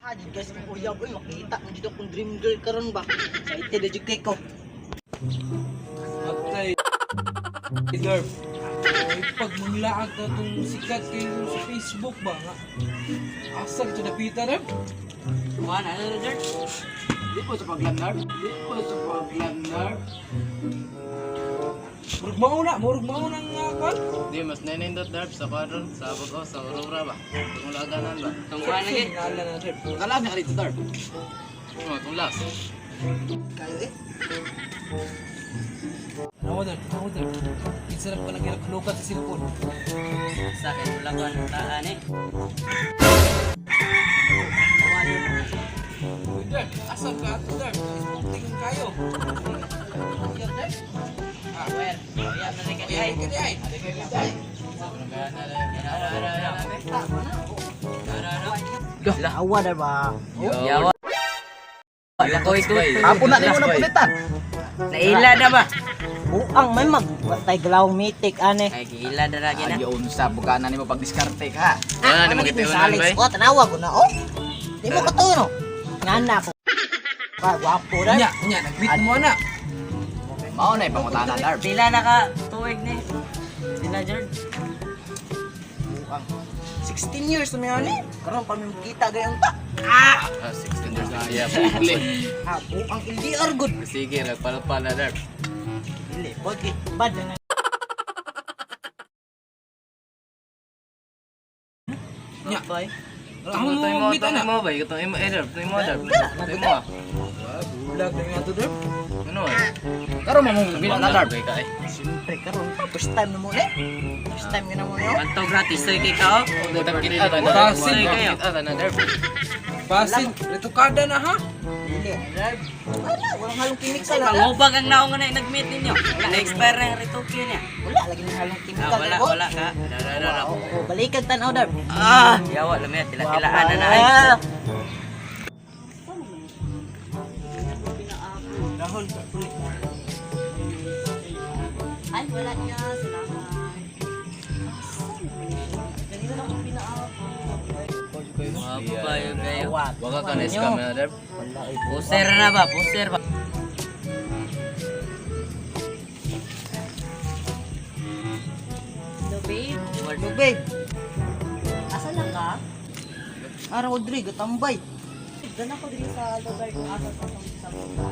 Ah, jud guys, kung uyab oy makita mo jud akong dream girl karon ba. Excited na jud kay ko. Atay. Derp. Ay, pag manglaag na itong sikat kayo sa Facebook ba nga? Asa ito napita, Derp? Kuha na, ano, Derp? Di po sa paglanar. Di po sa paglanar. Murag mauna, murag mauna nga kan. Di, mas nainindot, Darb, sa kwadron, sa Bago, sa Aurora ba? Tungulaganan ba? Tungkuha na, gid. Ngala na, Derp. Kalag na ka dito, Darb. Oh, tunglas. Kayo eh. Tanawa, Derp, tanawa, Derp. Kinsa na pa nang ginakalukat sa cellphone. Sa akin, wala ko ang taan eh. Uy, Derp, asa ka ato, Derp? Facebook tingin kayo. Uyab Derp. Ah, Well, uyab na rin ay, kay. kani ay. Awa na ba? Yawa. Wala ko ito. Apo na nimo na pulitan. Naila na ba? Buang may mag tay glawng mitik ane. Ay, giila na lagi na. Ayaw sa bugana nimo pagdiskarte ka. Wala na mo Ano gitiunan, sa Alex? bay. Oh, tanawa ko na oh. Di mo katuno. Ngana ko. Ka gwapo na. Nya, nya, nag-meet mo na. Mao na ipangutana, Darb. Pila na ka tuig ni. Pila, George? Buang. 16 years na ani. Karon pa mi makita gayong ta. Ah, 16 years na. Yeah, bukli. Ah, buang LDR good. Sige, nagpalpal na, Darb. Dili, bagi bad na. Nya. Bay. Tama mo meet ana. Mo ba? Itong imo, eh, Darb. Itong imo, Darb. Itong imo, ah. Bulag na nga to, Derp. Ano, eh? Karon mo mong bilang na, Darb. Bay ka, eh. Siyempre karon pa first time na mo eh. First time nga na mo eh. oh. Manto gratis to kay ka, oh. Kita ka na, Darb. Basin. Kita ka na, Darb. Basin, retukada na ha. Dili. Wala, walang halong chemical. Wala, Pangubag ang naong nga na nag-meet ninyo. Na-expire na yung retokyo niya. wala lagi ng halong chemical. Ah, wala, oh. wala ka. Wala, wala. Oo, oo, balikan tanaw Darb. Ah, yawa lamay tila-tilaan na na ay. Dahon sa kulit. Ay, wala niya. Salamat. Ganito na akong pinaako. Wapo kayo kayo. Waka ka na scam na, Darb. Wala eh. Puser na ba? Puser ba? Hello, babe. Hello, babe. Asa lang ka? Ara Audrey, gatambay. Doon ako din sa lugar kung asa sa sa sa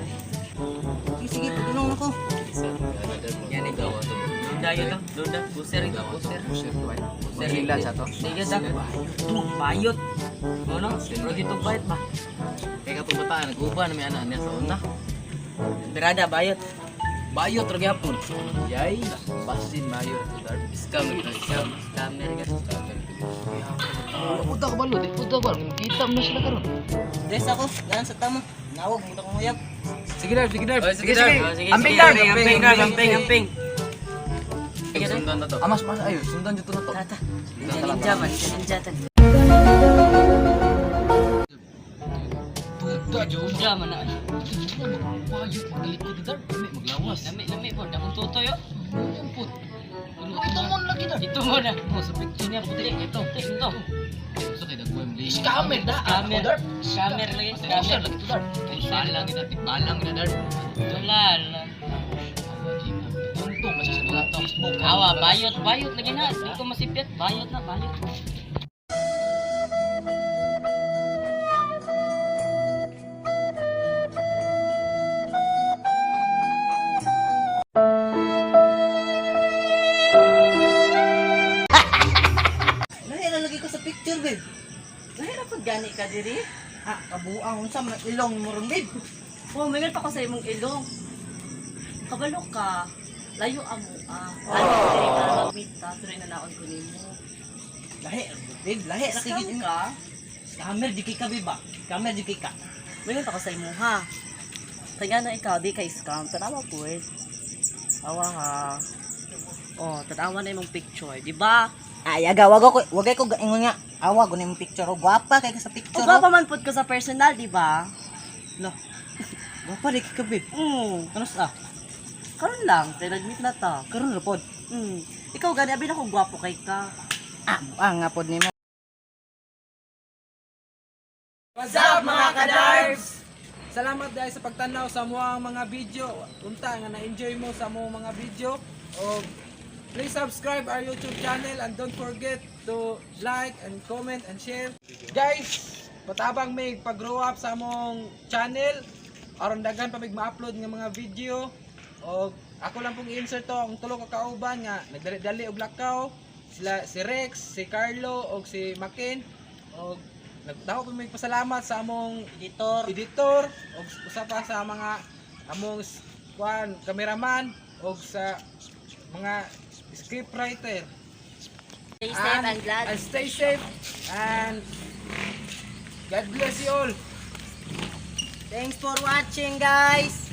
Sige, sige, pagdulong ako. Yan ito. Duda yun to. Duda. Puser ito. Puser. Puser. Magila sa to. Sige sa. Bayot. Ano? Pero dito bayot ba? Kaya katong bataan, nag-uba na may anak niya sa una. Birada bayot. Bayot, ra gyapon. Yay, basin bayot, Darb. Scam, ito, scam. Scammer ka. Puta ka balo, di puta ka balo. Kita mo na sila karon. Dress ako, daan sa tama. Nawag mo akong uyab. Sige, Derp, sige, Derp. Oy, sige, Darb. Oh, sige, Amping, sige. Darb. Amping, amping, amping, amping. Sundan na to. Ah, mas mas ayo sundan jud to na to. Tata. Ninja, ninja man. Ninja, ninja tan. Duda, jud. Duda man na. ay. Bayot, magtalikod, Darb. Dami, maglawas. Lami, lami po. Dakong tutoy oh. Pumput. Ito mo lagi, Darb. Ito mo na. Ito, sa picture niya, puti. Ito. Ito. Gusto kay dagwem. Scammer da. Scammer. Darb. Scammer lagi. Scammer Scammer. lagi to, Darb. Balang gina, balang gina, Darb. Wala lang. Untung masih sa mga Facebook. Awa, bayot, bayot lagi na. Di ko masipyat. Bayot na, bayot. Lahira lagi ko sa picture, babe. Lahira pag gani ka diri. Ah, kabuang unsa man ang ilong mo ron, babe. Oh, may pa ko sa imong ilong. Kabalo ka. Layo amo ah. Ano ko diri para mag-meet ta, tuloy na naon ko nimo. Lahi, babe, lahi ra Scam kay ka? Scammer di kay ka, babe ba? Scammer di kay ka. May pa ko sa imo ha. Kaya na ikaw di kay scam. Tanawa po eh. Awa ha. Oh, tanawa na imong picture, di ba? Ay, aga, wag ako, wag ko gaingon nga. Awa, gunin mo picture. oh. Gwapa kay ka sa picture. O oh. gwapa man pud ka sa personal, di ba? Lah. Gwapa di kay ka, babe. Ano sa? Karon lang, kay nag-meet na ta. Karon ra pod. Ikaw gani abi na kung gwapo kay ka. Ah, buang nga pod nimo. What's up, mga kadarbs? Salamat dahil sa pagtanaw sa mga mga video. Unta nga na-enjoy mo sa mga mga video. O please subscribe our YouTube channel and don't forget to like and comment and share. Guys, patabang may pag-grow up sa among channel aron daghan pa mig ma-upload nga mga video. O ako lang pong i-insert to ang tulo ka kauban nga nagdali-dali og lakaw sila, si Rex, si Carlo og si Makin. Og nagdako po may pasalamat sa among Editor. Editor og usa pa sa mga among kuan cameraman og sa mga script writer. Stay safe and glad. And stay safe and God bless you all. Thanks for watching, guys.